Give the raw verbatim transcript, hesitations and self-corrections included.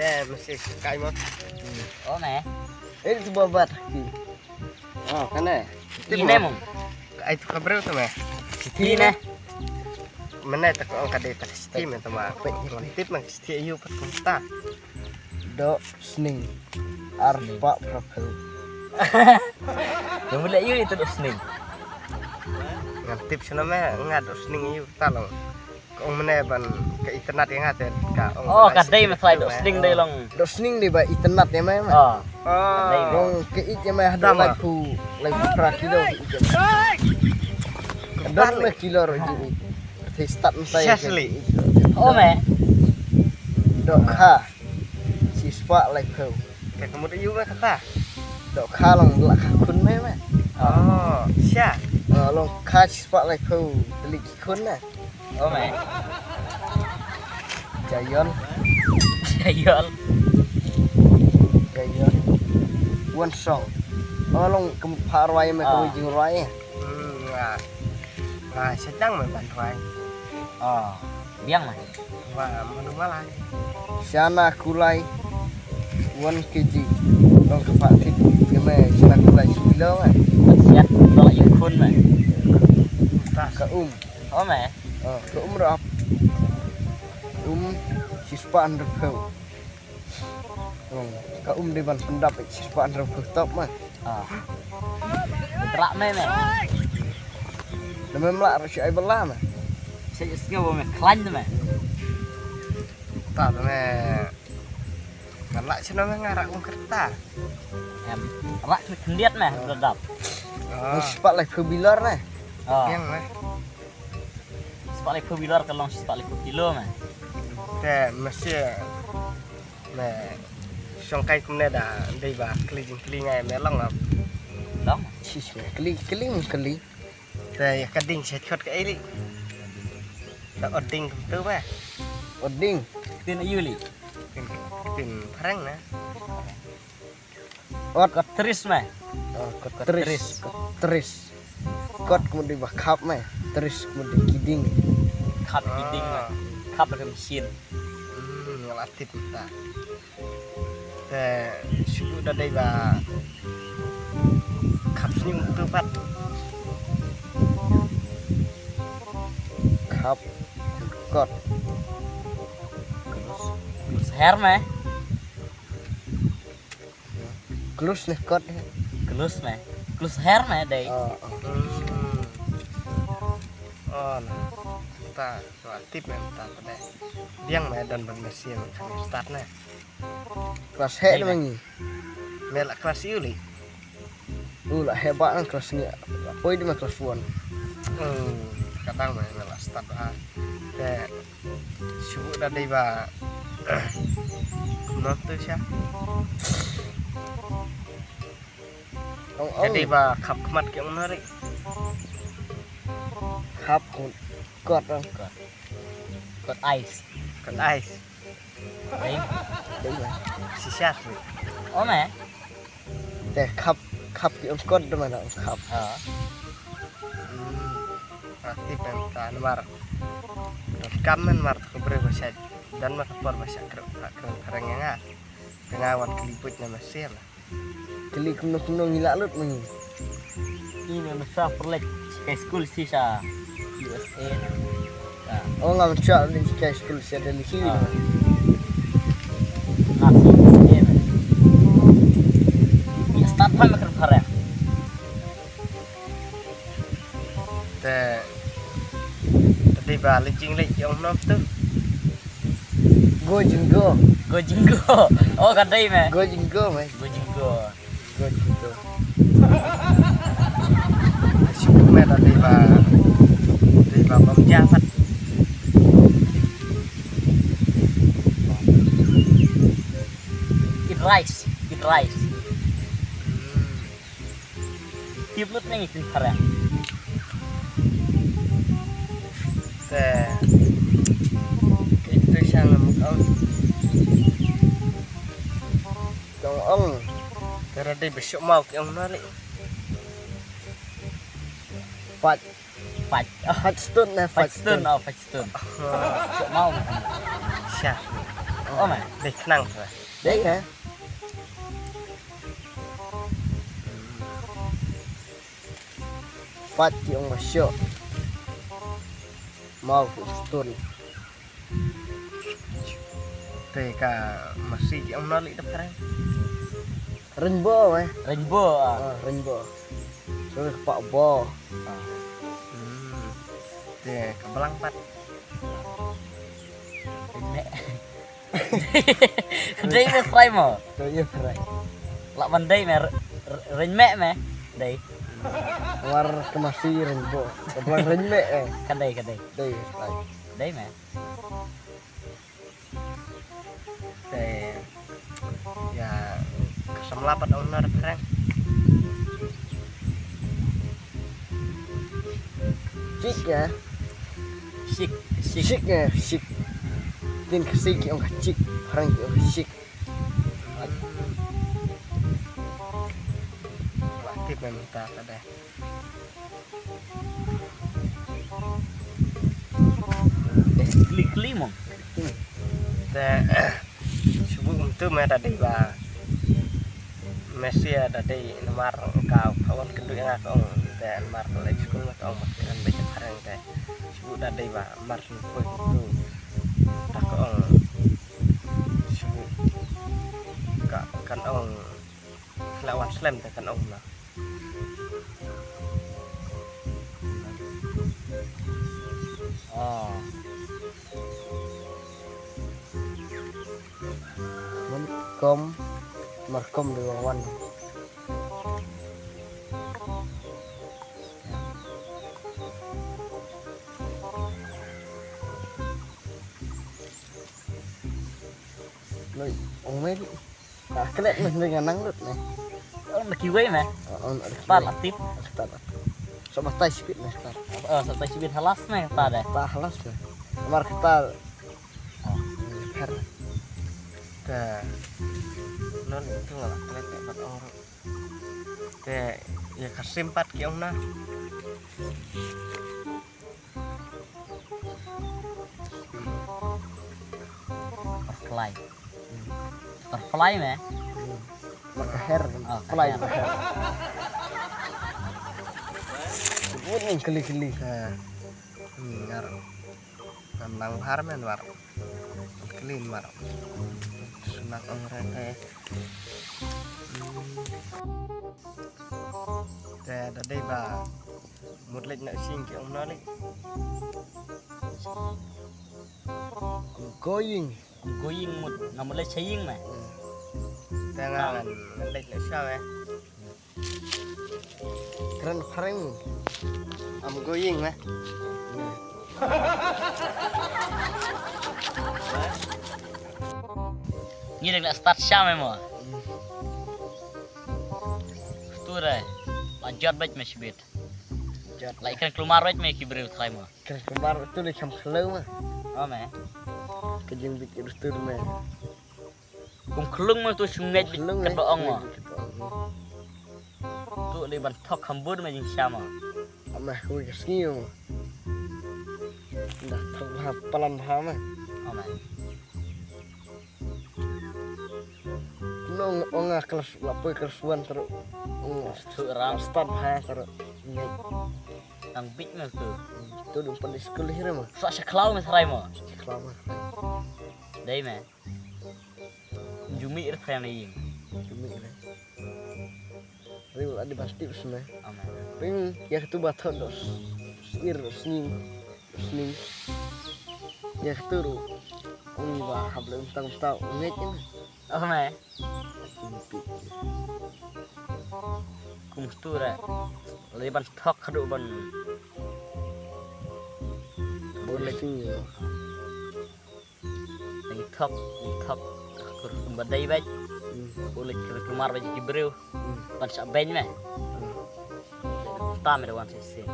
Eh, mesti kai mo. Oh, me. Eh, tu babat. Oh, kane. Ine mo. Ai tu kabreu tu me. Siti ne. Mane tak ong kade tak siti me tama. Tip mang siti ayu pat kumta. Dok sning. Arpa prapel. Yang boleh ayu itu dok sning. Ngan tip sana me ngat dok sning ayu talong. Ong mane ban ka internet yang ate ka ong. Oh, ka dei me trai dok sning dei long. Dok sning dei ba internet ya me. Oh. Dei. Ong ke ik ya me hada lai ku lai ku pra kilo ke ik ya me. Dok me kilo ro ji. Te start mesti. Seriously. Oh me. Dok kha. Shispah lai ku. Te kamu tu yu me kata. Dok kha long la kha kun me me. Oh, sha. Long kha shispah lai ku. Telik kun na. Oh, me. Jayol. Jayol. Jayol. Wan song. Oh, long kem pha rwai me kem jing rwai. Hmm, nga. Nga sedang me ban rwai. Oh, biang me. Wa, manu malai. Shana kulai. Wan keji. Long kepa tip. Keme shana kulai sibilo me. Siat, long ikun me. Ka um. Oh, me. Oh, ka um rap. Um, shispah hynriew phew. Long, ka um dei ban pyndap shispah hynriew phew top me. Ah. Trak me me. Dei me mlak rasi ai bela me. Saya sngew me klan me. Ta me. Kan lak sino me ngarak ung kerta. Em, rak khyndiat me dadap. Shispah lai phew bilor me. Oh. Yang me. Shispah lai phew bilor ka long shispah lai phew kilo me. Te mesti me shong kai kumne da dei ba kli jing kli ngai me long ap. Long. Sis me kli kli me kli. Te ya ka ding sha chot ka eli. Ta oding tu me. Oding. Tin ayuli. Tin tin pharang na. Ot kot tris me. Oh, kot tris. Kot tris. Kot kemudian ba khap me. Tris kemudian kiding. Khap kiding me. Khap ada mesin. Hmm, ngala tip ta. Te shu da dei ba khap sniu tu pat. Khap kot. Klus her me. Klus ne kot. Klus me. Klus her me dei. Oh, oh. Hmm. Oh, na. Ta, wa tip me ta pada. Diang me don ban mesin kan start ne. Kelas he de mangi. Me la kelas u li. U la he ba nang kelas ni. Poi de ma kelas one. Hmm, kadang me me la start ha. Te shu da dei ba. Not tu sha. Ong ong. Dei ba khap khmat ki ong nari. Khap kot ong. Kot. Kot ais. Kot ais. Dei. Dei ba. Sisa sih. Oh me. Te khap khap ki ong kot de mana ong khap. Ha. Hmm. Aktif em ta namar. Kam namar ko bre ba sha dan ma ka por ba sha kreng kreng kreng nga. Nga wan kliput na masir. Kali kumno kumno ngi la lut mangi. Ina masa perlek kai school si sa U S A. Oh ngam chak ni kai school si ada ni sini. Nasi. Ya start pam kan parah. Te tadi ba lejing lejing ong nom tu. Go jinggo. Go jinggo. Oh ka dei me. Go jinggo me. Go jinggo. Go jinggo. Shukur me da dei ba dei ba bam jahat. Eat rice, eat rice. Tip lut nang itin parang. Te. Itu siang ngamuk ong. Ong ong. Tara dei besok mau ki ong nari. Pat. Pat. Pat stone na pat stone. Oh pat stone. Besok mau. Sha. Oh, man. Dei khnang. Dei ka. Pat ki ong ba shoh. Mau ki stone. Te ka masi ki ong nali da phareng. Rainbow, eh. Rainbow, ah. Ah, rainbow. Terus pak bo. Ah. Hmm. Te ka blang pat. Rainbow. Dei me try mo. To ye try. Lah ban dei me, r-, r-, rainbow me. Dei. War kemasi rainbow. Ka blang rainbow, eh. Kan dei, kan dei. Dei, try. Dei me. Te ya, ka samla pat ong na phareng. Chik ya. Chik, chik. Chik ya, chik. Tin ka chik ki ong ka chik, phareng ki ong ka chik. Tip me mynta ka dei. Kli kli mo. Te shu buh kumtu me da dei ba. Masi da dei namar ka ka wan kynduh ïa nga ka ong te namar ka leit skul nga ka ong ba kren beit phareng te. Shu buh da dei ba mar shu poi kumtu. Ta ka ong shu buh ka kan ong Khlem wan slem te kan ong na. Oh. Mun kom, mar kom de wan. Noi, ong me. Ah, klet me, nang nang lut me. Oh, na kiwei me. Oh, oh, na kiwei. Pat atip. Pat atip. Sa batai sipit me, pat. Oh, sa batai sipit halas me, pat de. Pat halas me. Mar kata. Oh. Her. Te. Non itu ngala klet me, pat ong. Te, ya kasim pat ki ong na. Butterfly. Butterfly me? Baka her, oh, fly, her. Baka her. Sebut ni keli-keli. Ha. Hmm, ngar. Nang nang har me ngar. Keli ngar. Sunak ong rete. Hmm. Te da dei ba. Mut leit na sing ki ong na leit. I'm going. I'm going mut. Nga mut leit sha ïing me. Hmm. Te nga ngan, ngan leit na sha me. Kren phareng. I'm going me. Ngi dang na start sha me mo. Hmm. Stur eh. La jot beit me shibit. Jot. La ikren klumar beit me ki briew trai mo. Ikren klumar tu le kham khlew ma. Oh me. Ka jing bit ki rustur me. Kum khlung me tu shungej bit. Khlung kan eh, ba ong mo. Shungej bit kan ba ong mo. Tu le ban thok kham bun me jing sha mo. Ame wi ka sngi mo. Nda thok bha palan bha me. Oh me. Nong ong a klas la poi klas one tru. Ong stu ram stad ha tru. Ngi. Tang bit me tu. Tu dum pan di skul hi re mo. Sa sha khlaw me sarai mo. Sha khlaw me. Dei me. Jumi ir thai na ïing. Jumi ir. Riu adi bas tips me. Amen. Ping ya ketu ba thon dos. Ir sning. Sning. Ya ketu ru. Ong ba hab le untang untang ong ngek ni. Amen. Kum stu re. Le ban thok khadu ban. Boleh sing. Ngi thok, ngi thok. Kur kumba dei beit. Hmm. Ulit kur kumar beit ki briew. Hmm. Ban sa beiñ me. Hmm. Tam me da wan sa sien.